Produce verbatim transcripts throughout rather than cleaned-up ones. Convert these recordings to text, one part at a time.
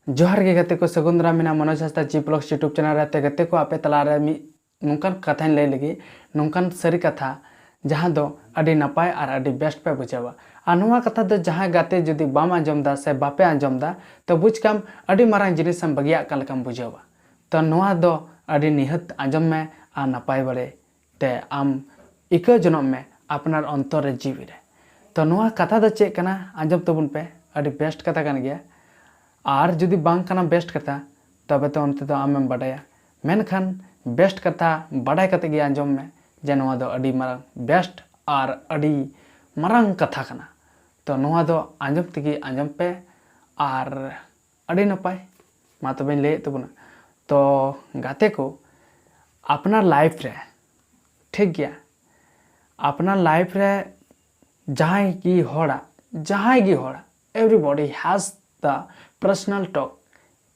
ᱡᱚᱦᱟᱨ ᱜᱮ ᱜᱟᱛᱮ ᱠᱚ, ᱥᱟᱹᱜᱩᱱ ᱫᱟᱨᱟᱢ ᱢᱮᱱᱟᱜᱼᱟ ᱢᱚᱱᱳᱡᱽ ᱦᱟᱸᱥᱫᱟ G Vlogs YouTube channel ᱨᱮ᱾ ᱛᱮ ᱜᱟᱛᱮ ᱠᱚ, ᱟᱯᱮ ᱛᱟᱞᱟᱨᱮ ᱢᱤᱫ ᱱᱚᱝᱠᱟᱱ ᱠᱟᱛᱷᱟᱧ ᱞᱟᱹᱭ ᱞᱟᱹᱜᱤᱫ, ᱱᱚᱝᱠᱟᱱ ᱥᱟᱹᱨᱤ ᱠᱟᱛᱷᱟ, ᱡᱟᱦᱟᱸ ᱫᱚ ᱟᱹᱰᱤ ᱱᱟᱯᱟᱭ ᱟᱨ ᱟᱹᱰᱤ best ᱯᱮ ᱵᱩᱡᱷᱟᱹᱣᱟ᱾ ᱟᱨ ᱱᱚᱣᱟ ᱠᱟᱛᱷᱟ ᱫᱚ ᱡᱟᱦᱟᱸᱭ ᱜᱟᱛᱮ ᱡᱩᱫᱤ ᱵᱟᱢ ᱟᱸᱡᱚᱢ ᱫᱟ ᱥᱮ ᱵᱟᱯᱮ ᱟᱸᱡᱚᱢ ᱫᱟ, ᱛᱚ ᱵᱩᱡᱽ ᱠᱟᱢ ᱟᱹᱰᱤ ᱢᱟᱨᱟᱝ ᱡᱤᱱᱤᱥ ᱮᱢ ᱵᱟᱹᱜᱤᱭᱟᱜ ᱠᱟᱱ ᱞᱮᱠᱟᱢ ᱵᱩᱡᱷᱟᱹᱣᱟ᱾ ᱛᱚ ᱱᱚᱣᱟ ᱫᱚ ᱟᱹᱰᱤ ᱱᱤᱦᱟᱹᱛ ᱟᱸᱡᱚᱢ ᱢᱮ ᱟᱨ ᱱᱟᱯᱟᱭ ᱵᱟᱲᱮ ᱛᱮ ᱟᱢ ᱤᱠᱟᱹ ᱡᱚᱱᱚᱜ ᱢᱮ ᱟᱯᱱᱟᱨ ᱚᱱᱛᱚᱨ ᱨᱮ, ᱡᱤᱣᱤ ᱨᱮ᱾ ᱛᱚ ᱱᱚᱣᱟ ᱠᱟᱛᱷᱟ ᱫᱚ ᱪᱮᱫ ᱠᱟᱱᱟ, ᱟᱸᱡᱚᱢ ᱛᱟᱵᱚᱱ ᱯᱮ, ᱟᱹᱰᱤ best ᱠᱟᱛᱷᱟ ᱠᱟᱱ ᱜᱮᱭᱟ᱾ ᱟᱨ ᱡᱩᱫᱤ ᱵᱟᱝ ᱠᱟᱱᱟ best ᱠᱟᱛᱷᱟ, ᱛᱚᱵᱮ ᱛᱚ ᱚᱱᱛᱮ ᱫᱚ ᱟᱢᱮᱢ ᱵᱟᱰᱟᱭᱟ᱾ ᱢᱮᱱᱠᱷᱟᱱ best ᱠᱟᱛᱷᱟ ᱵᱟᱰᱟᱭ ᱠᱟᱛᱮ ᱜᱮ ᱟᱸᱡᱚᱢ ᱢᱮ ᱡᱮ ᱱᱚᱣᱟ ᱫᱚ ᱟᱹᱰᱤ ᱢᱟᱨᱟᱝ best ᱟᱨ ᱟᱹᱰᱤ ᱢᱟᱨᱟᱝ ᱠᱟᱛᱷᱟ ᱠᱟᱱᱟ᱾ ᱛᱚ ᱱᱚᱣᱟ ᱫᱚ ᱟᱸᱡᱚᱢ ᱛᱮᱜᱮ ᱟᱸᱡᱚᱢ ᱯᱮ ᱟᱨ ᱟᱹᱰᱤ ᱱᱟᱯᱟᱭ᱾ ᱢᱟ ᱛᱚᱵᱮᱧ ᱞᱟᱹᱭᱮᱫ ᱛᱟᱵᱚᱱᱟ᱾ ᱛᱚ ᱜᱟᱛᱮ ᱠᱚ, ᱟᱯᱱᱟᱨ life ᱨᱮ, ᱴᱷᱤᱠ ᱜᱮᱭᱟ, ᱟᱯᱱᱟᱨ life ᱨᱮ ᱡᱟᱦᱟᱸᱭ ᱜᱮ ᱦᱚᱲᱟᱜ, ᱡᱟᱦᱟᱸᱭ ᱜᱮ ᱦᱚᱲᱟᱜ, everybody has the personal talk,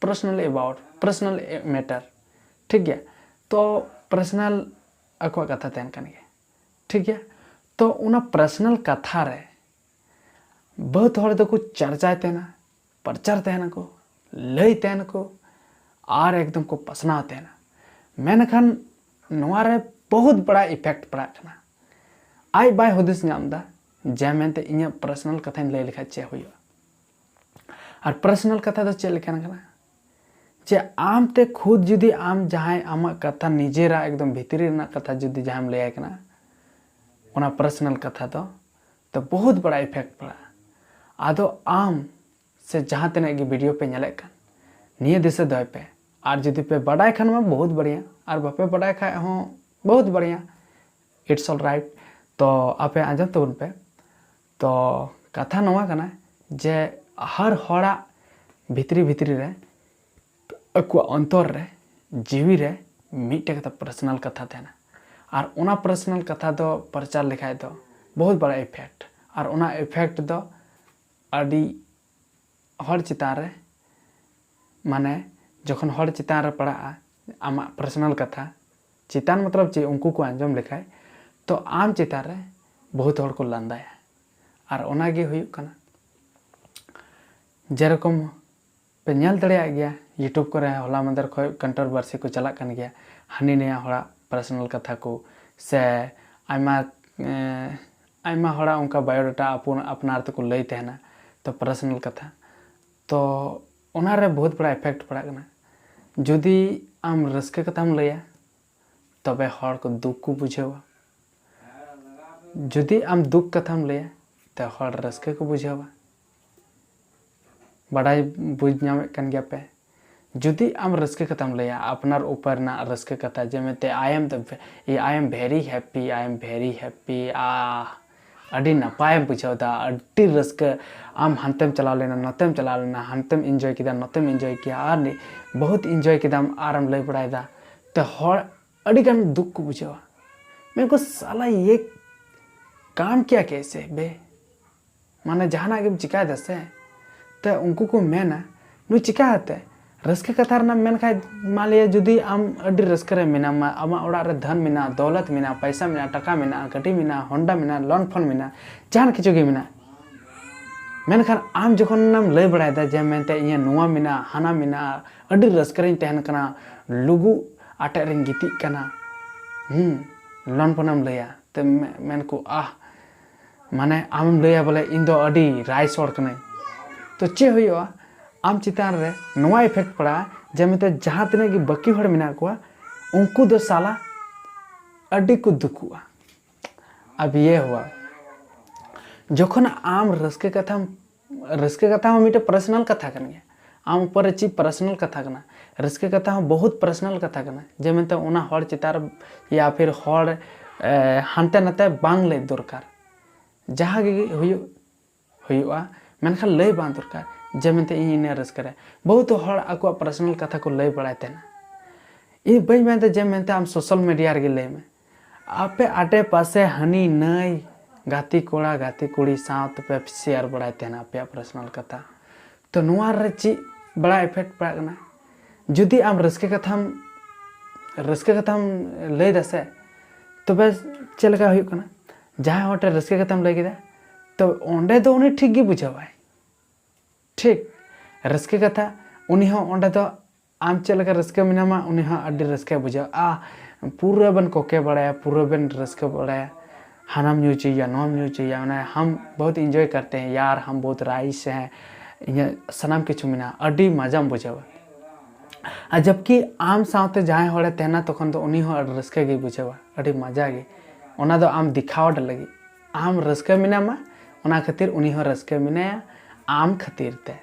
personal about, personal matter, ᱴᱷᱤᱠ ᱜᱮᱭᱟ᱾ ᱛᱚ personal ᱟᱠᱚᱣᱟᱜ ᱠᱟᱛᱷᱟ ᱛᱟᱦᱮᱱ ᱠᱟᱱ ᱜᱮᱭᱟ, ᱴᱷᱤᱠ ᱜᱮᱭᱟ᱾ ᱛᱚ ᱚᱱᱟ personal ᱠᱟᱛᱷᱟ ᱨᱮ ᱵᱚᱦᱩᱛ ᱦᱚᱲ ᱫᱚᱠᱚ ᱪᱟᱨᱪᱟᱭ ᱛᱟᱦᱮᱱᱟ, ᱯᱨᱚᱪᱟᱨ ᱛᱟᱦᱮᱱᱟᱠᱚ, ᱞᱟᱹᱭ ᱛᱟᱦᱮᱱᱟᱠᱚ ᱟᱨ ᱮᱠᱫᱚᱢ ᱠᱚ ᱯᱟᱥᱱᱟᱣ ᱛᱟᱦᱮᱱᱟ᱾ ᱢᱮᱱᱠᱷᱟᱱ ᱱᱚᱣᱟ ᱨᱮ ᱵᱚᱦᱩᱛ ᱵᱟᱲᱟ effect ᱯᱟᱲᱟᱜ ᱠᱟᱱᱟ᱾ ᱟᱡ ᱵᱟᱭ ᱦᱩᱫᱤᱥ ᱧᱟᱢ ᱮᱫᱟ ᱡᱮ ᱢᱮᱱᱛᱮ ᱤᱧᱟᱹᱜ personal ᱠᱟᱛᱷᱟᱧ ᱞᱟᱹᱭ ᱞᱮᱠᱷᱟᱱ ᱪᱮᱫ ᱦᱩᱭᱩᱜᱼᱟ᱾ ᱟᱨ personal ᱠᱟᱛᱷᱟ ᱫᱚ ᱪᱮᱫ ᱞᱮᱠᱟᱱ ᱠᱟᱱᱟ? ᱡᱮ ᱟᱢ ᱛᱮ ᱠᱷᱩᱫ ᱡᱩᱫᱤ ᱟᱢ ᱡᱟᱦᱟᱸᱭ ᱟᱢᱟᱜ ᱠᱟᱛᱷᱟ ᱱᱤᱡᱮᱨᱟᱜ ᱮᱠᱫᱚᱢ ᱵᱷᱤᱛᱨᱤ ᱨᱮᱱᱟᱜ ᱠᱟᱛᱷᱟ ᱡᱩᱫᱤ ᱡᱟᱦᱟᱸᱭᱮᱢ ᱞᱟᱹᱭᱟᱭ ᱠᱟᱱᱟ, ᱚᱱᱟ personal ᱠᱟᱛᱷᱟ ᱫᱚ, ᱛᱚ ᱵᱚᱦᱩᱛ ᱵᱟᱲᱟ effect ᱯᱟᱲᱟᱜᱼᱟ᱾ ᱟᱫᱚ ᱟᱢ ᱥᱮ ᱡᱟᱦᱟᱸ ᱛᱤᱱᱟᱹᱜ ᱜᱮ video ᱯᱮ ᱧᱮᱞᱮᱫ ᱠᱟᱱ, ᱱᱤᱭᱟᱹ ᱫᱤᱥᱟᱹ ᱫᱚᱦᱚᱭ ᱯᱮ᱾ ᱟᱨ ᱡᱩᱫᱤ ᱯᱮ ᱵᱟᱰᱟᱭ ᱠᱷᱟᱱ ᱢᱟ ᱵᱚᱦᱩᱛ ᱵᱟᱲᱤᱭᱟ, ᱟᱨ ᱵᱟᱯᱮ ᱵᱟᱰᱟᱭ ᱠᱷᱟᱡ ᱦᱚᱸ ᱵᱚᱦᱩᱛ ᱵᱟᱲᱤᱭᱟ, it's all right᱾ ᱛᱚ ᱟᱯᱮ ᱟᱸᱡᱚᱢ ᱛᱟᱵᱚᱱ ᱯᱮ᱾ ᱛᱚ ᱠᱟᱛᱷᱟ ᱱᱚᱣᱟ ᱠᱟᱱᱟ ᱡᱮ ᱦᱟᱨ ᱦᱚᱲᱟᱜ ᱵᱷᱤᱛᱨᱤ ᱵᱷᱤᱛᱨᱤ ᱨᱮ, ᱟᱠᱚᱣᱟᱜ ᱚᱱᱛᱚᱨ ᱨᱮ, ᱡᱤᱣᱤ ᱨᱮ ᱢᱤᱫᱴᱮᱡ ᱠᱟᱛᱷᱟ personal ᱠᱟᱛᱷᱟ ᱛᱟᱦᱮᱱᱟ᱾ ᱟᱨ ᱚᱱᱟ personal ᱠᱟᱛᱷᱟ ᱫᱚ ᱯᱨᱚᱪᱟᱨ ᱞᱮᱠᱷᱟᱡ ᱫᱚ ᱵᱚᱦᱩᱛ ᱵᱟᱲᱟ effect᱾ ᱟᱨ ᱚᱱᱟ effect ᱫᱚ ᱟᱹᱰᱤ ᱦᱚᱲ ᱪᱮᱛᱟᱱ ᱨᱮ, ᱢᱟᱱᱮ ᱡᱚᱠᱷᱚᱱ ᱦᱚᱲ ᱪᱮᱛᱟᱱ ᱨᱮ ᱯᱟᱲᱟᱜᱼᱟ ᱟᱢᱟᱜ personal ᱠᱟᱛᱷᱟ, ᱪᱮᱛᱟᱱ ᱢᱚᱛᱞᱚᱵ ᱪᱮᱫ, ᱩᱱᱠᱩ ᱠᱚ ᱟᱸᱡᱚᱢ ᱞᱮᱠᱷᱟᱡ, ᱛᱚ ᱟᱢ ᱪᱮᱛᱟᱱ ᱨᱮ ᱵᱚᱦᱩᱛ ᱦᱚᱲ ᱠᱚ ᱞᱟᱸᱫᱟᱭᱟ᱾ ᱟᱨ ᱚᱱᱟ ᱜᱮ ᱦᱩᱭᱩᱜ ᱠᱟᱱᱟ ᱡᱮᱨᱚᱠᱚᱢ ᱯᱮ ᱧᱮᱞ ᱫᱟᱲᱮᱭᱟᱜ ᱜᱮᱭᱟ YouTube ᱠᱚᱨᱮ ᱦᱚᱞᱟ ᱢᱟᱫᱷᱮᱨ ᱠᱷᱚᱱ controversy ᱠᱚ ᱪᱟᱞᱟᱜ ᱠᱟᱱ ᱜᱮᱭᱟ, ᱦᱟᱹᱱᱤ ᱱᱤᱭᱟᱹ ᱦᱚᱲᱟᱜ personal ᱠᱟᱛᱷᱟ ᱠᱚ ᱥᱮ ᱟᱭᱢᱟ ᱮᱸ, ᱟᱭᱢᱟ ᱦᱚᱲᱟᱜ ᱚᱱᱠᱟ biodata ᱟᱯᱱ ᱟᱯᱱᱟᱨ ᱛᱮᱠᱚ ᱞᱟᱹᱭ ᱛᱟᱦᱮᱱᱟ᱾ ᱛᱚ personal ᱠᱟᱛᱷᱟ, ᱛᱚ ᱚᱱᱟᱨᱮ ᱵᱚᱦᱩᱛ ᱵᱟᱲᱟ effect ᱯᱟᱲᱟᱜ ᱠᱟᱱᱟ᱾ ᱡᱩᱫᱤ ᱟᱢ ᱨᱟᱹᱥᱠᱟᱹ ᱠᱟᱛᱷᱟᱢ ᱞᱟᱹᱭᱟ, ᱛᱚᱵᱮ ᱦᱚᱲ ᱠᱚ ᱫᱩᱠ ᱠᱚ ᱵᱩᱡᱷᱟᱹᱣᱟ᱾ ᱡᱩᱫᱤ ᱟᱢ ᱫᱩᱠ ᱠᱟᱛᱷᱟᱢ ᱞᱟᱹᱭᱟ, ᱛᱚ ᱦᱚᱲ ᱨᱟᱹᱥᱠᱟᱹ ᱠᱚ ᱵᱩᱡᱷᱟᱹᱣᱟ᱾ ᱵᱟᱰᱟᱭ ᱵᱩᱡᱽ ᱧᱟᱢᱮᱫ ᱠᱟᱱ ᱜᱮᱭᱟ ᱯᱮ᱾ ᱡᱩᱫᱤ ᱟᱢ ᱨᱟᱹᱥᱠᱟᱹ ᱠᱟᱛᱷᱟᱢ ᱞᱟᱹᱭᱟ, ᱟᱯᱱᱟᱨ ᱩᱯᱟᱹᱨ ᱨᱮᱱᱟᱜ ᱨᱟᱹᱥᱠᱟᱹ ᱠᱟᱛᱷᱟ, ᱡᱮ ᱢᱮᱱᱛᱮ, "I am the ve-, I am very happy, I am very happy, ᱟᱦ, ᱟᱹᱰᱤ ᱱᱟᱯᱟᱭᱮᱢ ᱵᱩᱡᱷᱟᱹᱣ ᱮᱫᱟ, ᱟᱹᱰᱤ ᱨᱟᱹᱥᱠᱟᱹ, ᱟᱢ ᱦᱟᱱᱛᱮᱢ ᱪᱟᱞᱟᱣ ᱞᱮᱱᱟ, ᱱᱚᱛᱮᱢ ᱪᱟᱞᱟᱣ ᱞᱮᱱᱟ, ᱦᱟᱱᱛᱮᱢ enjoy ᱠᱮᱫᱟ, ᱱᱚᱛᱮᱢ enjoy ᱠᱮᱫᱟ, ᱟᱨ ᱱᱤ-, ᱵᱚᱦᱩᱛ enjoy ᱠᱮᱫᱟᱢ", ᱟᱨᱮᱢ ᱞᱟᱹᱭ ᱵᱟᱲᱟᱭᱮᱫᱟ᱾ ᱛᱚ ᱦᱚᱲ ᱟᱹᱰᱤᱜᱟᱱ ᱫᱩᱠ ᱠᱚ ᱵᱩᱡᱷᱟᱹᱣᱟ, ᱢᱮᱱᱠᱚ, "ᱥᱟᱞᱟ ᱭᱮ ᱠᱟᱢ ᱠᱤᱭᱟ ᱠᱮᱥᱮ ᱵᱮ?" ᱢᱟᱱᱮ ᱡᱟᱦᱟᱱᱟᱜ ᱜᱮᱢ ᱪᱤᱠᱟᱭᱮᱫᱟ ᱥᱮ, ᱛᱚ ᱩᱱᱠᱩ ᱠᱚ ᱢᱮᱱᱟ, "ᱱᱩᱭ ᱪᱤᱠᱟ ᱠᱟᱛᱮ?" ᱨᱟᱹᱥᱠᱟᱹ ᱠᱟᱛᱷᱟ ᱨᱮᱱᱟᱜ ᱢᱮᱱ ᱠᱷᱟᱡ, ᱢᱟᱱ ᱞᱤᱭᱟ ᱡᱩᱫᱤ ᱟᱢ ᱟᱹᱰᱤ ᱨᱟᱹᱥᱠᱟᱹ ᱨᱮ ᱢᱮᱱᱟᱢᱟ, ᱟᱢᱟᱜ ᱚᱲᱟᱜ ᱨᱮ ᱫᱷᱚᱱ ᱢᱮᱱᱟᱜᱼᱟ, ᱫᱚᱣᱞᱚᱛ ᱢᱮᱱᱟᱜᱼᱟ, ᱯᱟᱭᱥᱟ ᱢᱮᱱᱟᱜᱼᱟ, ᱴᱟᱠᱟ ᱢᱮᱱᱟᱜᱼᱟ, ᱜᱟᱹᱰᱤ ᱢᱮᱱᱟᱜᱼᱟ, ᱦᱚᱱᱰᱟ ᱢᱮᱱᱟᱜᱼᱟ, ᱞᱳᱱ ᱯᱷᱳᱱ ᱢᱮᱱᱟᱜᱼᱟ, ᱡᱟᱦᱟᱱ ᱠᱤᱪᱷᱩ ᱜᱮ ᱢᱮᱱᱟᱜᱼᱟ, ᱢᱮᱱᱠᱷᱟᱱ ᱟᱢ ᱡᱚᱠᱷᱚᱱᱮᱢ ᱞᱟᱹᱭ ᱵᱟᱲᱟᱭᱮᱫᱟ ᱡᱮ, "ᱢᱮᱱᱛᱮ ᱤᱧᱟᱹᱜ ᱱᱚᱣᱟ ᱢᱮᱱᱟᱜᱼᱟ, ᱦᱟᱱᱟ ᱢᱮᱱᱟᱜᱼᱟ, ᱟᱹᱰᱤ ᱨᱟᱹᱥᱠᱟᱹ ᱨᱤᱧ ᱛᱟᱦᱮᱱ ᱠᱟᱱᱟ, ᱞᱩᱜᱩ ᱟᱴᱮᱫ ᱨᱤᱧ ᱜᱤᱛᱤᱡ ᱠᱟᱱᱟ", ᱦᱩᱸ, ᱞᱳᱱ ᱯᱷᱳᱱᱮᱢ ᱞᱟᱹᱭᱟ, ᱛᱮ ᱢᱮ-, ᱢᱮᱱ ᱠᱚ, "ᱟᱦ", ᱢᱟᱱᱮ ᱟᱢᱮᱢ ᱞᱟᱹᱭᱟ ᱵᱚᱞᱮ, "ᱤᱧ ᱫᱚ ᱟᱹᱰᱤ ᱨᱟᱭᱥᱚᱲ ᱠᱟᱹᱱᱟᱹᱧ", ᱛᱚ ᱪᱮᱫ ᱦᱩᱭᱩᱜᱼᱟ? ᱟᱢ ᱪᱮᱛᱟᱱ ᱨᱮ ᱱᱚᱣᱟ effect ᱯᱟᱲᱟᱜᱼᱟ ᱡᱮ ᱢᱮᱱᱛᱮ ᱡᱟᱦᱟᱸ ᱛᱤᱱᱟᱹᱜ ᱜᱮ ᱵᱟᱹᱠᱤ ᱦᱚᱲ ᱢᱮᱱᱟᱜ ᱠᱚᱣᱟ, ᱩᱱᱠᱩ ᱫᱚ ᱥᱟᱞᱟ ᱟᱹᱰᱤ ᱠᱚ ᱫᱩᱠᱩᱜᱼᱟ᱾ ᱟᱵ ᱤᱭᱟᱹ ᱦᱩᱣᱟ, ᱡᱚᱠᱷᱚᱱ ᱟᱢ ᱨᱟᱹᱥᱠᱟᱹ ᱠᱟᱛᱷᱟᱢ, ᱨᱟᱹᱥᱠᱟᱹ ᱠᱟᱛᱷᱟ ᱦᱚᱸ ᱢᱤᱫᱴᱮᱱ personal ᱠᱟᱛᱷᱟ ᱠᱟᱱ ᱜᱮᱭᱟ, ᱟᱢ ᱩᱯᱚᱨ ᱨᱮ ᱪᱮᱫ personal ᱠᱟᱛᱷᱟ ᱠᱟᱱᱟ, ᱨᱟᱹᱥᱠᱟᱹ ᱠᱟᱛᱷᱟ ᱦᱚᱸ ᱵᱚᱦᱩᱛ personal ᱠᱟᱛᱷᱟ ᱠᱟᱱᱟ, ᱡᱮ ᱢᱮᱱᱛᱮ ᱚᱱᱟ ᱦᱚᱲ ᱪᱮᱛᱟᱱ ᱨᱮ ᱭᱟ ᱯᱷᱤᱨ ᱦᱚᱲ, ᱮ, ᱦᱟᱱᱛᱮ ᱱᱟᱛᱮ ᱵᱟᱝ ᱞᱟᱹᱭ ᱫᱚᱨᱠᱟᱨ᱾ ᱡᱟᱦᱟᱸ ᱜᱮ ᱦᱩᱭᱩᱜ, ᱦᱩᱭᱩᱜᱼᱟ, ᱢᱮᱱᱠᱷᱟᱱ ᱞᱟᱹᱭ ᱵᱟᱝ ᱫᱚᱨᱠᱟᱨ ᱡᱮ ᱢᱮᱱᱛᱮ ᱤᱧ ᱤᱱᱟᱹ ᱨᱟᱹᱥᱠᱟᱹ ᱨᱮ᱾ ᱵᱚᱦᱩᱛ ᱦᱚᱲ ᱟᱠᱚᱣᱟᱜ personal ᱠᱟᱛᱷᱟ ᱠᱚ ᱞᱟᱹᱭ ᱵᱟᱲᱟᱭ ᱛᱟᱦᱮᱱᱟ᱾ ᱤᱧ ᱵᱟᱹᱧ ᱢᱮᱱᱫᱟ ᱡᱮ ᱢᱮᱱᱛᱮ ᱟᱢ social media ᱨᱮᱜᱮ ᱞᱟᱹᱭ ᱢᱮ, ᱟᱯᱮ ᱟᱰᱮ ᱯᱟᱥᱮ ᱦᱟᱹᱱᱤ ᱱᱟᱹᱭ ᱜᱟᱛᱮ ᱠᱚᱲᱟ ᱜᱟᱛᱮ ᱠᱩᱲᱤ ᱥᱟᱶ ᱛᱮᱯᱮ share ᱵᱟᱲᱟᱭ ᱛᱟᱦᱮᱱᱟ ᱟᱯᱮᱭᱟᱜ personal ᱠᱟᱛᱷᱟ᱾ ᱛᱚ ᱱᱚᱣᱟ ᱨᱮ ᱪᱮᱫ ᱵᱟᱲᱟ effect ᱯᱟᱲᱟᱜ ᱠᱟᱱᱟ? ᱡᱩᱫᱤ ᱟᱢ ᱨᱟᱹᱥᱠᱟᱹ ᱠᱟᱛᱷᱟᱢ, ᱨᱟᱹᱥᱠᱟᱹ ᱠᱟᱛᱷᱟᱢ ᱞᱟᱹᱭ ᱫᱟ ᱥᱮ, ᱛᱚᱵᱮ ᱪᱮᱫ ᱞᱮᱠᱟ ᱦᱩᱭᱩᱜ ᱠᱟᱱᱟ? ᱡᱟᱦᱟᱸᱭ ᱦᱚᱲ ᱴᱷᱮᱱ ᱨᱟᱹᱥᱠᱟᱹ ᱠᱟᱛᱷᱟᱢ ᱞᱟᱹᱭ ᱠᱮᱫᱟ, ᱛᱚ ᱚᱸᱰᱮ ᱫᱚ ᱩᱱᱤ ᱴᱷᱤᱠ ᱜᱮ ᱵᱩᱡᱷᱟᱹᱣᱟᱭ᱾ ᱴᱷᱤᱠ, ᱨᱟᱹᱥᱠᱟᱹ ᱠᱟᱛᱷᱟ ᱩᱱᱤ ᱦᱚᱸ ᱚᱸᱰᱮ ᱫᱚ ᱟᱢ ᱪᱮᱫ ᱞᱮᱠᱟ ᱨᱟᱹᱥᱠᱟᱹ ᱢᱮᱱᱟᱢᱟ, ᱩᱱᱤ ᱦᱚᱸ ᱟᱹᱰᱤ ᱨᱟᱹᱥᱠᱟᱹ ᱵᱩᱡᱷᱟᱹᱣᱟ᱾ ᱯᱩᱨᱟᱹ ᱵᱮᱱ ᱠᱚᱠᱮ ᱵᱟᱲᱟᱭᱟ, ᱯᱩᱨᱟᱹ ᱵᱮᱱ ᱨᱟᱹᱥᱠᱟᱹ ᱵᱟᱲᱟᱭᱟ, ᱦᱟᱱᱟᱢ ᱧᱩ ᱦᱚᱪᱚᱭᱮᱭᱟ, ᱱᱚᱣᱟᱢ ᱧᱩ ᱦᱚᱪᱚᱭᱮᱭᱟ, ᱢᱟᱱᱮ ᱦᱟᱢ ᱵᱚᱦᱩᱛ ᱤᱱᱡᱚᱭ ᱠᱟᱨᱛᱮ ᱦᱮᱸ ᱭᱟᱨ, ᱦᱟᱢ ᱵᱚᱦᱩᱛ ᱨᱟᱭᱤᱥ ᱦᱮᱸ, ᱤᱧᱟᱹᱜ ᱥᱟᱱᱟᱢ ᱠᱤᱪᱷᱩ ᱢᱮᱱᱟᱜᱼᱟ, ᱟᱹᱰᱤ ᱢᱟᱡᱟᱢ ᱵᱩᱡᱷᱟᱹᱣᱟ᱾ ᱟᱨ ᱡᱚᱵᱠᱤ ᱟᱢ ᱥᱟᱶᱛᱮ ᱡᱟᱦᱟᱸᱭ ᱦᱚᱲᱮ ᱛᱟᱦᱮᱱᱟ, ᱛᱚᱠᱷᱚᱱ ᱫᱚ ᱩᱱᱤ ᱦᱚᱸ ᱟᱹᱰᱤ ᱨᱟᱹᱥᱠᱟᱹ ᱜᱮᱭ ᱵᱩᱡᱷᱟᱹᱣᱟ, ᱟᱹᱰᱤ ᱢᱟᱡᱟ ᱜᱮ᱾ ᱚᱱᱟ ᱫᱚ ᱟᱢ ᱫᱮᱠᱷᱟᱣ ᱞᱟᱹᱜᱤᱫ, ᱟᱢ ᱨᱟᱹᱥᱠᱟᱹ ᱢᱮᱱᱟᱢᱟ, ᱚᱱᱟ ᱠᱷᱟᱹᱛᱤᱨ ᱩᱱᱤ ᱦᱚᱸ ᱨᱟᱹᱥᱠᱟᱹ ᱢᱮᱱᱟᱭᱟ ᱟᱢ ᱠᱷᱟᱹᱛᱤᱨ ᱛᱮ᱾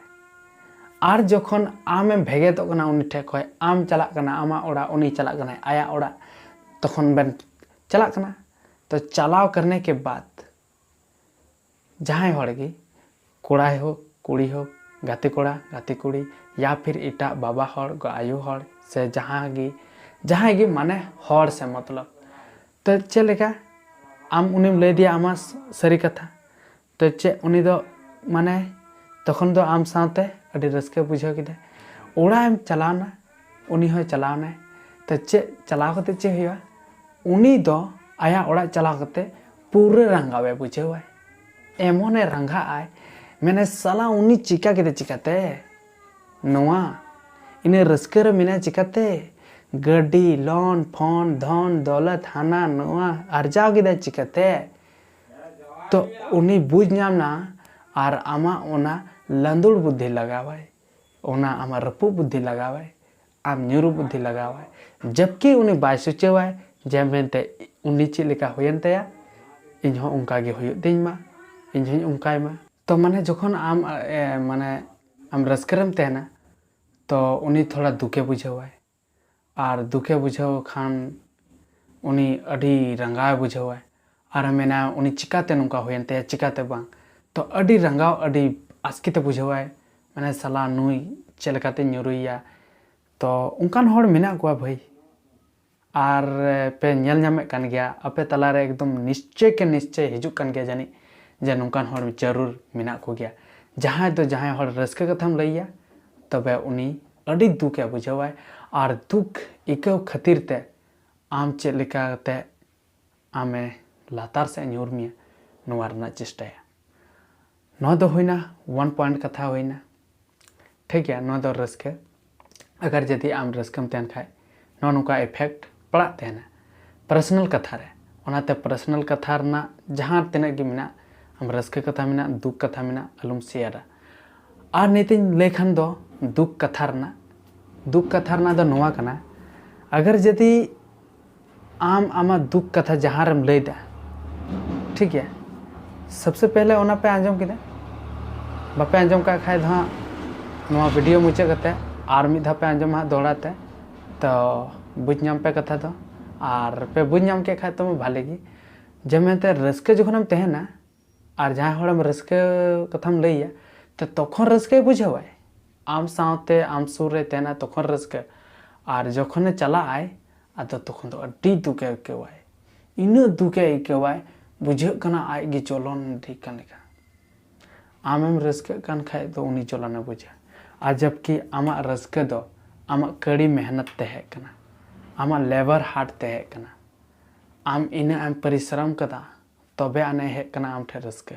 ᱟᱨ ᱡᱚᱠᱷᱚᱱ ᱟᱢᱮᱢ ᱵᱷᱮᱜᱮᱫᱚᱜ ᱠᱟᱱᱟ ᱩᱱᱤ ᱴᱷᱮᱱ ᱠᱷᱚᱱ, ᱟᱢ ᱪᱟᱞᱟᱜ ᱠᱟᱱᱟ ᱟᱢᱟᱜ ᱚᱲᱟᱜ, ᱩᱱᱤ ᱪᱟᱞᱟᱜ ᱠᱟᱱᱟᱭ ᱟᱭᱟᱜ ᱚᱲᱟᱜ, ᱛᱚᱠᱷᱚᱱ ᱵᱮᱱ ᱪᱟᱞᱟᱜ ᱠᱟᱱᱟ᱾ ᱛᱚ ᱪᱟᱞᱟᱣ ᱠᱟᱨᱱᱮ ᱠᱮ ᱵᱟᱫ ᱡᱟᱦᱟᱸᱭ ᱦᱚᱲ ᱜᱮ, ᱠᱚᱲᱟᱭ ᱦᱳᱠ, ᱠᱩᱲᱤ ᱦᱳᱠ, ᱜᱟᱛᱮ ᱠᱚᱲᱟ, ᱜᱟᱛᱮ ᱠᱩᱲᱤ, ᱭᱟ ᱯᱷᱤᱨ ᱮᱴᱟᱜ ᱵᱟᱵᱟ ᱦᱚᱲ, ᱜᱚ-, ᱟᱭᱳ ᱦᱚᱲ, ᱥᱮ ᱡᱟᱦᱟᱸ ᱜᱮ, ᱡᱟᱦᱟᱸᱭ ᱜᱮ, ᱢᱟᱱᱮ ᱦᱚᱲ ᱥᱮ ᱢᱚᱛᱞᱚᱵ᱾ ᱛᱚ ᱪᱮᱫ ᱞᱮᱠᱟ ᱟᱢ ᱩᱱᱤᱢ ᱞᱟᱹᱭ ᱟᱫᱮᱭᱟ ᱟᱢᱟᱜ ᱥᱟᱹᱨᱤ ᱠᱟᱛᱷᱟ, ᱛᱚ ᱪᱮᱫ ᱩᱱᱤ ᱫᱚ, ᱢᱟᱱᱮ, ᱛᱚᱠᱷᱚᱱ ᱫᱚ ᱟᱢ ᱥᱟᱶᱛᱮ ᱟᱹᱰᱤ ᱨᱟᱹᱥᱠᱟᱹ ᱵᱩᱡᱷᱟᱹᱣ ᱠᱮᱫᱟᱭ, ᱚᱲᱟᱜ ᱮᱢ ᱪᱟᱞᱟᱣᱱᱟ, ᱩᱱᱤ ᱦᱚᱸᱭ ᱪᱟᱞᱟᱣᱱᱟᱭ᱾ ᱛᱚ ᱪᱮᱫ ᱪᱟᱞᱟᱣ ᱠᱟᱛᱮ ᱪᱮᱫ ᱦᱩᱭᱩᱜᱼᱟ? ᱩᱱᱤ ᱫᱚ ᱟᱭᱟᱜ ᱚᱲᱟᱜ ᱪᱟᱞᱟᱣ ᱠᱟᱛᱮ ᱯᱩᱨᱟᱹ ᱨᱟᱸᱜᱟᱣ ᱮ ᱵᱩᱡᱷᱟᱹᱣᱟᱭ, ᱮᱢᱚᱱᱮ ᱨᱟᱸᱜᱟᱜ ᱟᱭ, ᱢᱮᱱᱟᱭ, "ᱥᱟᱞᱟ ᱩᱱᱤ ᱪᱤᱠᱟ ᱠᱮᱫᱟ ᱪᱤᱠᱟᱛᱮ ᱱᱚᱣᱟ? ᱤᱱᱟᱹ ᱨᱟᱹᱥᱠᱟᱹ ᱨᱮ ᱢᱮᱱᱟᱭ ᱪᱤᱠᱟᱛᱮ? ᱜᱟᱹᱰᱤ, ᱞᱳᱱ, ᱯᱷᱳᱱ, ᱫᱷᱚᱱ, ᱫᱚᱞᱚᱛ, ᱦᱟᱱᱟ ᱱᱚᱣᱟ ᱟᱨᱡᱟᱣ ᱠᱮᱫᱟᱭ ᱪᱤᱠᱟᱛᱮ?" ᱛᱚ ᱩᱱᱤ ᱵᱩᱡᱽ ᱧᱟᱢ ᱱᱟ, ᱟᱨ ᱟᱢᱟᱜ ᱚᱱᱟ ᱞᱟᱸᱫᱩᱲ ᱵᱩᱫᱽᱫᱷᱤ ᱞᱟᱜᱟᱣᱟᱭ, ᱚᱱᱟ ᱟᱢᱟᱜ ᱨᱟᱹᱯᱩᱫ ᱵᱩᱫᱽᱫᱷᱤ ᱞᱟᱜᱟᱣᱟᱭ, ᱟᱢ ᱧᱩᱨᱩ ᱵᱩᱫᱽᱫᱷᱤ ᱞᱟᱜᱟᱣᱟᱭ᱾ ᱡᱟᱵᱠᱤ ᱩᱱᱤ ᱵᱟᱭ ᱥᱚᱪᱟᱹᱣᱟᱭ ᱡᱮ ᱢᱮᱱᱛᱮ ᱩᱱᱤ ᱪᱮᱫ ᱞᱮᱠᱟ ᱦᱩᱭᱮᱱ ᱛᱟᱭᱟ, ᱤᱧ ᱦᱚᱸ ᱚᱱᱠᱟ ᱜᱮ ᱦᱩᱭᱩᱜ ᱛᱤᱧ ᱢᱟ, ᱤᱧ ᱦᱚᱸᱧ ᱚᱱᱠᱟᱭ ᱢᱟ᱾ ᱛᱚ ᱢᱟᱱᱮ ᱡᱚᱠᱷᱚᱱ ᱟᱢ, ᱮ, ᱢᱟᱱᱮ ᱟᱢ ᱨᱟᱹᱥᱠᱟᱹ ᱨᱮᱢ ᱛᱟᱦᱮᱱᱟ, ᱛᱚ ᱩᱱᱤ ᱛᱷᱚᱲᱟ ᱫᱩᱠᱮ ᱵᱩᱡᱷᱟᱹᱣᱟᱭ᱾ ᱟᱨ ᱫᱩᱠᱮ ᱵᱩᱡᱷᱟᱹᱣ ᱠᱷᱟᱱ ᱩᱱᱤ ᱟᱹᱰᱤ ᱨᱟᱸᱜᱟᱣ ᱵᱩᱡᱷᱟᱹᱣᱟᱭ᱾ ᱟᱨ ᱢᱮᱱᱟ, "ᱩᱱᱤ ᱪᱤᱠᱟᱛᱮ ᱱᱚᱝᱠᱟ ᱦᱩᱭᱮᱱ ᱛᱟᱭᱟ, ᱪᱤᱠᱟᱛᱮ ᱵᱟᱝ?" ᱛᱚ ᱟᱹᱰᱤ ᱨᱟᱸᱜᱟᱣ, ᱟᱹᱰᱤ ᱟᱥᱠᱮᱛᱮ ᱵᱩᱡᱷᱟᱹᱣᱟᱭ, ᱢᱟᱱᱮ, "ᱥᱟᱞᱟ ᱱᱩᱭ ᱪᱮᱫ ᱞᱮᱠᱟᱛᱮ ᱧᱩᱨᱩᱭᱮᱭᱟ?" ᱛᱚ ᱚᱱᱠᱟᱱ ᱦᱚᱲ ᱢᱮᱱᱟᱜ ᱠᱚᱣᱟ ᱵᱷᱟᱹᱭ, ᱟᱨ ᱯᱮ ᱧᱮᱞ ᱧᱟᱢᱮᱫ ᱠᱟᱱ ᱜᱮᱭᱟ, ᱟᱯᱮ ᱛᱟᱞᱟᱨᱮ ᱮᱠᱫᱚᱢ ᱱᱤᱥᱪᱚᱭ ᱠᱮ ᱱᱤᱥᱪᱚᱭ ᱦᱤᱡᱩᱜ ᱠᱟᱱ ᱜᱮᱭᱟ ᱡᱟᱹᱱᱤᱡ, ᱡᱮ ᱱᱚᱝᱠᱟᱱ ᱦᱚᱲ ᱡᱟᱹᱨᱩᱲ ᱢᱮᱱᱟᱜ ᱠᱚᱜᱮᱭᱟ᱾ ᱡᱟᱦᱟᱸᱭ ᱫᱚ ᱡᱟᱦᱟᱸᱭ ᱦᱚᱲ ᱨᱟᱹᱥᱠᱟᱹ ᱠᱟᱛᱷᱟᱢ ᱞᱟᱹᱭ ᱟᱭᱟ, ᱛᱚᱵᱮ ᱩᱱᱤ ᱟᱹᱰᱤ ᱫᱩᱠᱮ ᱵᱩᱡᱷᱟᱹᱣᱟᱭ, ᱟᱨ ᱫᱩᱠ ᱟᱹᱭᱠᱟᱹᱣ ᱠᱷᱟᱹᱛᱤᱨ ᱛᱮ ᱟᱢ ᱪᱮᱫ ᱞᱮᱠᱟᱛᱮ ᱟᱢᱮ ᱞᱟᱛᱟᱨ ᱥᱮᱫ ᱧᱩᱨ ᱢᱮᱭᱟ, ᱱᱚᱣᱟ ᱨᱮᱱᱟᱜ ᱪᱮᱥᱴᱟᱭᱟ᱾ ᱱᱚᱣᱟ ᱫᱚ ᱦᱩᱭᱱᱟ one point ᱠᱟᱛᱷᱟ ᱦᱩᱭᱱᱟ᱾ ᱴᱷᱤᱠ ᱜᱮᱭᱟ, ᱱᱚᱣᱟ ᱫᱚ ᱨᱟᱹᱥᱠᱟᱹ᱾ ᱟᱜᱟᱨ ᱡᱩᱫᱤ ᱟᱢ ᱨᱟᱹᱥᱠᱟᱹᱢ ᱛᱟᱦᱮᱱ ᱠᱷᱟᱡ, ᱱᱚᱜᱼᱚ ᱱᱚᱝᱠᱟ effect ᱯᱟᱲᱟᱜ ᱛᱟᱦᱮᱱᱟ ᱯᱟᱨᱥᱚᱱᱟᱞ ᱠᱟᱛᱷᱟ ᱨᱮ᱾ ᱚᱱᱟᱛᱮ ᱯᱟᱨᱥᱚᱱᱟᱞ ᱠᱟᱛᱷᱟ ᱨᱮᱱᱟᱜ ᱡᱟᱦᱟᱸ ᱛᱤᱱᱟᱹᱜ ᱜᱮ ᱢᱮᱱᱟᱜ, ᱟᱢ ᱨᱟᱹᱥᱠᱟᱹ ᱠᱟᱛᱷᱟ ᱢᱮᱱᱟᱜ, ᱫᱩᱠ ᱠᱟᱛᱷᱟ ᱢᱮᱱᱟᱜ, ᱟᱞᱚᱢ ᱥᱮᱭᱟᱨᱟ᱾ ᱟᱨ ᱱᱤᱛᱤᱧ ᱞᱟᱹᱭ ᱠᱷᱟᱱ ᱫᱚ ᱫᱩᱠ ᱠᱟᱛᱷᱟ ᱨᱮᱱᱟᱜ, ᱫᱩᱠ ᱠᱟᱛᱷᱟ ᱨᱮᱱᱟᱜ ᱫᱚ ᱱᱚᱣᱟ ᱠᱟᱱᱟ, ᱟᱜᱟᱨ ᱡᱩᱫᱤ ᱟᱢ ᱟᱢᱟᱜ ᱫᱩᱠ ᱠᱟᱛᱷᱟ ᱡᱟᱦᱟᱸ ᱨᱮᱢ ᱞᱟᱹᱭᱫᱟ, ᱴᱷᱤᱠ ᱜᱮᱭᱟ, ᱥᱚᱵᱥᱮ ᱯᱮᱦᱞᱮ ᱚᱱᱟ ᱯᱮ ᱟᱸᱡᱚᱢ ᱠᱮᱫᱟ, ᱵᱟᱯᱮ ᱟᱸᱡᱚᱢ ᱠᱟᱜ ᱠᱷᱟᱡ ᱫᱚ ᱦᱟᱸᱜ ᱱᱚᱣᱟ ᱵᱷᱤᱰᱤᱭᱳ ᱢᱩᱪᱟᱹᱫ ᱠᱟᱛᱮ ᱟᱨ ᱢᱤᱫ ᱫᱷᱟᱣ ᱯᱮ ᱟᱸᱡᱚᱢᱟ ᱦᱟᱸᱜ ᱫᱚᱦᱲᱟ ᱛᱮ, ᱛᱚ ᱵᱩᱡᱽ ᱧᱟᱢ ᱯᱮ ᱠᱟᱛᱷᱟ ᱫᱚ᱾ ᱟᱨ ᱯᱮ ᱵᱩᱡᱽ ᱧᱟᱢ ᱠᱮᱫ ᱠᱷᱟᱡ ᱛᱚ ᱵᱷᱟᱞᱮ ᱜᱮ, ᱡᱮ ᱢᱮᱱᱛᱮ ᱨᱟᱹᱥᱠᱟᱹ ᱡᱚᱠᱷᱚᱱᱮᱢ ᱛᱟᱦᱮᱱᱟ ᱟᱨ ᱡᱟᱦᱟᱸᱭ ᱦᱚᱲᱮᱢ ᱨᱟᱹᱥᱠᱟᱹ ᱠᱟᱛᱷᱟᱢ ᱞᱟᱹᱭᱟ, ᱛᱚ ᱛᱚᱠᱷᱚᱱ ᱨᱟᱹᱥᱠᱟᱹᱭ ᱵᱩᱡᱷᱟᱹᱣᱟᱭ, ᱟᱢ ᱥᱟᱶᱛᱮ ᱟᱢ ᱥᱩᱨ ᱨᱮ ᱛᱟᱦᱮᱱᱟ ᱛᱚᱠᱷᱚᱱ ᱨᱟᱹᱥᱠᱟᱹ, ᱟᱨ ᱡᱚᱠᱷᱚᱱᱮ ᱪᱟᱞᱟᱜ ᱟᱭ ᱟᱫᱚ ᱛᱚᱠᱷᱚᱱ ᱫᱚ ᱟᱹᱰᱤ ᱫᱩᱠᱮ ᱟᱹᱭᱠᱟᱹᱣᱟᱭ, ᱤᱱᱟᱹᱜ ᱫᱩᱠᱮ ᱟᱹᱭᱠᱟᱹᱣᱟᱭ, ᱵᱩᱡᱷᱟᱹᱜ ᱠᱟᱱᱟ ᱟᱡ ᱜᱮ ᱪᱚᱞᱚᱱ ᱤᱫᱤ ᱠᱟᱱ ᱞᱮᱠᱟ᱾ ᱟᱢᱮᱢ ᱨᱟᱹᱥᱠᱟᱹᱜ ᱠᱟᱱ ᱠᱷᱟᱡ ᱫᱚ ᱩᱱᱤ ᱪᱚᱞᱚᱱᱮ ᱵᱩᱡᱟ, ᱟᱨ ᱡᱟᱵᱠᱤ ᱟᱢᱟᱜ ᱨᱟᱹᱥᱠᱟᱹ ᱫᱚ ᱟᱢᱟᱜ ᱠᱟᱹᱲᱤ ᱢᱮᱦᱱᱚᱛ ᱛᱮ ᱦᱮᱡ ᱠᱟᱱᱟ, ᱟᱢᱟᱜ ᱞᱮᱵᱟᱨ ᱦᱟᱨᱰ ᱛᱮ ᱦᱮᱡ ᱠᱟᱱᱟ, ᱟᱢ ᱤᱱᱟᱹᱜ ᱮᱢ ᱯᱚᱨᱤᱥᱨᱚᱢ ᱠᱟᱫᱟ, ᱛᱚᱵᱮ ᱟᱹᱱᱤᱡ ᱦᱮᱡ ᱠᱟᱱᱟ ᱟᱢ ᱴᱷᱮᱱ ᱨᱟᱹᱥᱠᱟᱹ᱾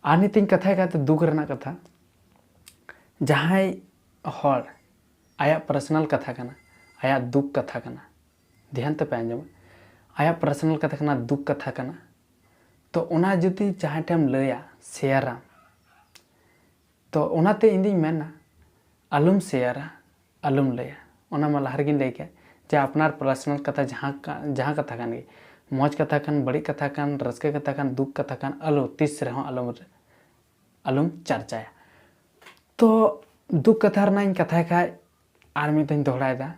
ᱟᱨ ᱱᱤᱛᱤᱧ ᱠᱟᱛᱷᱟᱭ ᱠᱟᱛᱮ ᱫᱩᱠ ᱨᱮᱱᱟᱜ ᱠᱟᱛᱷᱟ, ᱡᱟᱦᱟᱸᱭ ᱦᱚᱲ ᱟᱭᱟᱜ ᱯᱟᱨᱥᱚᱱᱟᱞ ᱠᱟᱛᱷᱟ ᱠᱟᱱᱟ, ᱟᱭᱟᱜ ᱫᱩᱠ ᱠᱟᱛᱷᱟ ᱠᱟᱱᱟ, ᱫᱷᱮᱭᱟᱱ ᱛᱮᱯᱮ ᱟᱸᱡᱚᱢᱟ, ᱟᱭᱟᱜ ᱯᱟᱨᱥᱚᱱᱟᱞ ᱠᱟᱛᱷᱟ ᱠᱟᱱᱟ, ᱫᱩᱠ ᱠᱟᱛᱷᱟ ᱠᱟᱱᱟ, ᱛᱚ ᱚᱱᱟ ᱡᱩᱫᱤ ᱡᱟᱦᱟᱸᱭ ᱴᱷᱮᱱ ᱮᱢ ᱞᱟᱹᱭᱟ, ᱥᱮᱭᱟᱨᱟᱢ, ᱛᱚ ᱚᱱᱟᱛᱮ ᱤᱧ ᱫᱩᱧ ᱢᱮᱱᱟ, ᱟᱞᱚᱢ ᱥᱮᱭᱟᱨᱟ, ᱟᱞᱚᱢ ᱞᱟᱹᱭᱟ᱾ ᱚᱱᱟ ᱢᱟ ᱞᱟᱦᱟ ᱨᱮᱜᱮᱧ ᱞᱟᱹᱭ ᱠᱮᱫ, ᱡᱮ ᱟᱯᱱᱟᱨ ᱯᱟᱨᱥᱚᱱᱟᱞ ᱠᱟᱛᱷᱟ ᱡᱟᱦᱟᱸ ᱠᱟ-, ᱡᱟᱦᱟᱸ ᱠᱟᱛᱷᱟ ᱠᱟᱱ ᱜᱮ, ᱢᱚᱡᱽ ᱠᱟᱛᱷᱟ ᱠᱟᱱ, ᱵᱟᱹᱲᱤᱡ ᱠᱟᱛᱷᱟ ᱠᱟᱱ, ᱨᱟᱹᱥᱠᱟᱹ ᱠᱟᱛᱷᱟ ᱠᱟᱱ, ᱫᱩᱠ ᱠᱟᱛᱷᱟ ᱠᱟᱱ, ᱟᱞᱚ, ᱛᱤᱥ ᱨᱮᱦᱚᱸ ᱟᱞᱚᱢ, ᱟᱞᱚᱢ ᱪᱟᱨᱪᱟᱭᱟ᱾ ᱛᱚ ᱫᱩᱠ ᱠᱟᱛᱷᱟ ᱨᱮᱱᱟᱜ ᱤᱧ ᱠᱟᱛᱷᱟᱭ ᱠᱷᱟᱡ, ᱟᱨ ᱢᱤᱫ ᱫᱷᱟᱣ ᱤᱧ ᱫᱚᱦᱲᱟᱭᱮᱫᱟ,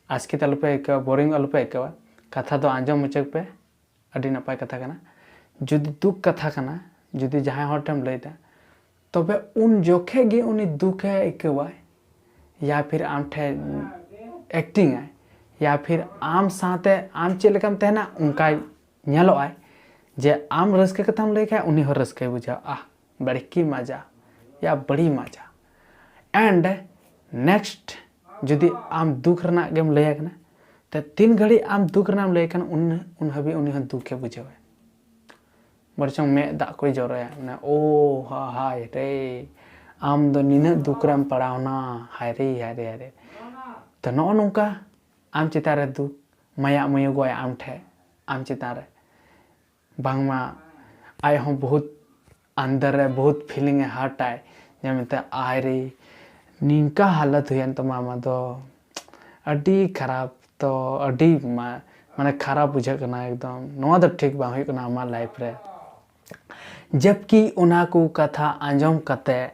ᱟᱥᱠᱮᱛ ᱟᱞᱚᱯᱮ ᱟᱹᱭᱠᱟᱹᱣᱟ, ᱵᱳᱨᱤᱝ ᱟᱞᱚᱯᱮ ᱟᱹᱭᱠᱟᱹᱣᱟ, ᱠᱟᱛᱷᱟ ᱫᱚ ᱟᱸᱡᱚᱢ ᱢᱩᱪᱟᱹᱫ ᱯᱮ, ᱟᱹᱰᱤ ᱱᱟᱯᱟᱭ ᱠᱟᱛᱷᱟ ᱠᱟᱱᱟ᱾ ᱡᱩᱫᱤ ᱫᱩᱠ ᱠᱟᱛᱷᱟ ᱠᱟᱱᱟ, ᱡᱩᱫᱤ ᱡᱟᱦᱟᱸᱭ ᱦᱚᱲ ᱴᱷᱮᱱ ᱮᱢ ᱞᱟᱹᱭᱫᱟ, ᱛᱚᱵᱮ ᱩᱱ ᱡᱚᱠᱷᱮᱡ ᱜᱮ ᱩᱱᱤ ᱫᱩᱠᱮ ᱟᱹᱭᱠᱟᱹᱣᱟᱭ, ᱭᱟ ᱯᱷᱤᱨ ᱟᱢ ᱴᱷᱮᱱ ᱮᱠᱴᱤᱝ ᱟᱭ, ᱭᱟ ᱯᱷᱤᱨ ᱟᱢ ᱥᱟᱶᱛᱮ ᱟᱢ ᱪᱮᱫ ᱞᱮᱠᱟᱢ ᱛᱟᱦᱮᱱᱟ ᱚᱱᱠᱟᱭ ᱧᱮᱞᱚᱜ ᱟᱭ, ᱡᱮ ᱟᱢ ᱨᱟᱹᱥᱠᱟᱹ ᱠᱟᱛᱷᱟᱢ ᱞᱟᱹᱭ ᱠᱷᱟᱡ ᱩᱱᱤ ᱦᱚᱸ ᱨᱟᱹᱥᱠᱟᱹᱭ ᱵᱩᱡᱷᱟᱹᱣᱟ, ᱟᱦ ᱵᱟᱹᱲᱠᱤ ᱢᱟᱡᱟ, ᱭᱟ ᱵᱟᱹᱲᱤ ᱢᱟᱡᱟ᱾ And next ᱡᱩᱫᱤ ᱟᱢ ᱫᱩᱠ ᱨᱮᱱᱟᱜ ᱜᱮᱢ ᱞᱟᱹᱭᱟ ᱠᱟᱱᱟ, ᱛᱚ ᱛᱤᱱ ᱜᱷᱟᱹᱲᱤᱡ ᱟᱢ ᱫᱩᱠ ᱨᱮᱱᱟᱜ ᱮᱢ ᱞᱟᱹᱭ ᱠᱷᱟᱱ ᱩᱱ, ᱩᱱ ᱦᱟᱹᱵᱤᱡ ᱩᱱᱤ ᱦᱚᱸ ᱫᱩᱠᱮ ᱵᱩᱡᱷᱟᱹᱣᱟ, ᱵᱚᱨᱪᱚᱝ ᱢᱮᱫ ᱫᱟᱜ ᱠᱚᱭ ᱡᱚᱨᱚᱭᱟ, ᱢᱟᱱᱮ ᱳ ᱦᱟ ᱦᱟᱭ ᱨᱮ, ᱟᱢ ᱫᱚ ᱱᱤᱱᱟᱹᱜ ᱫᱩᱠ ᱨᱮᱢ ᱯᱟᱲᱟᱣᱱᱟ, ᱦᱟᱭ ᱨᱮ, ᱦᱟᱭ ᱨᱮ, ᱦᱟᱭ ᱨᱮ᱾ ᱛᱚ ᱱᱚᱜᱼᱚ ᱱᱚᱝᱠᱟ ᱟᱢ ᱪᱮᱛᱟᱱ ᱨᱮ ᱫᱩᱠ, ᱢᱟᱭᱟ ᱢᱩᱭᱩᱜᱚᱜᱼᱟᱭ ᱟᱢ ᱴᱷᱮᱱ, ᱟᱢ ᱪᱮᱛᱟᱱ ᱨᱮ᱾ ᱵᱟᱝᱢᱟ ᱟᱡ ᱦᱚᱸ ᱵᱚᱦᱩᱛ ᱟᱱᱫᱟᱨ ᱨᱮ ᱵᱚᱦᱩᱛ feeling ᱮ hurt ᱟᱭ, ᱡᱮ ᱢᱮᱱᱛᱮ ᱟᱭ ᱨᱮ, ᱱᱤᱝᱠᱟ ᱦᱟᱞᱚᱛ ᱦᱩᱭᱮᱱ ᱛᱟᱢᱟ ᱟᱢᱟᱜ ᱫᱚ, ᱟᱹᱰᱤ ᱠᱷᱟᱨᱟᱯ᱾ ᱛᱚ ᱟᱹᱰᱤ ᱢᱟ-, ᱢᱟᱱᱮ ᱠᱷᱟᱨᱟᱯ ᱵᱩᱡᱷᱟᱹᱜ ᱠᱟᱱᱟ ᱮᱠᱫᱚᱢ, ᱱᱚᱣᱟ ᱫᱚ ᱴᱷᱤᱠ ᱵᱟᱝ ᱦᱩᱭᱩᱜ ᱠᱟᱱᱟ ᱟᱢᱟᱜ life ᱨᱮ᱾ ᱡᱟᱵᱠᱤ ᱚᱱᱟ ᱠᱚ ᱠᱟᱛᱷᱟ ᱟᱸᱡᱚᱢ ᱠᱟᱛᱮ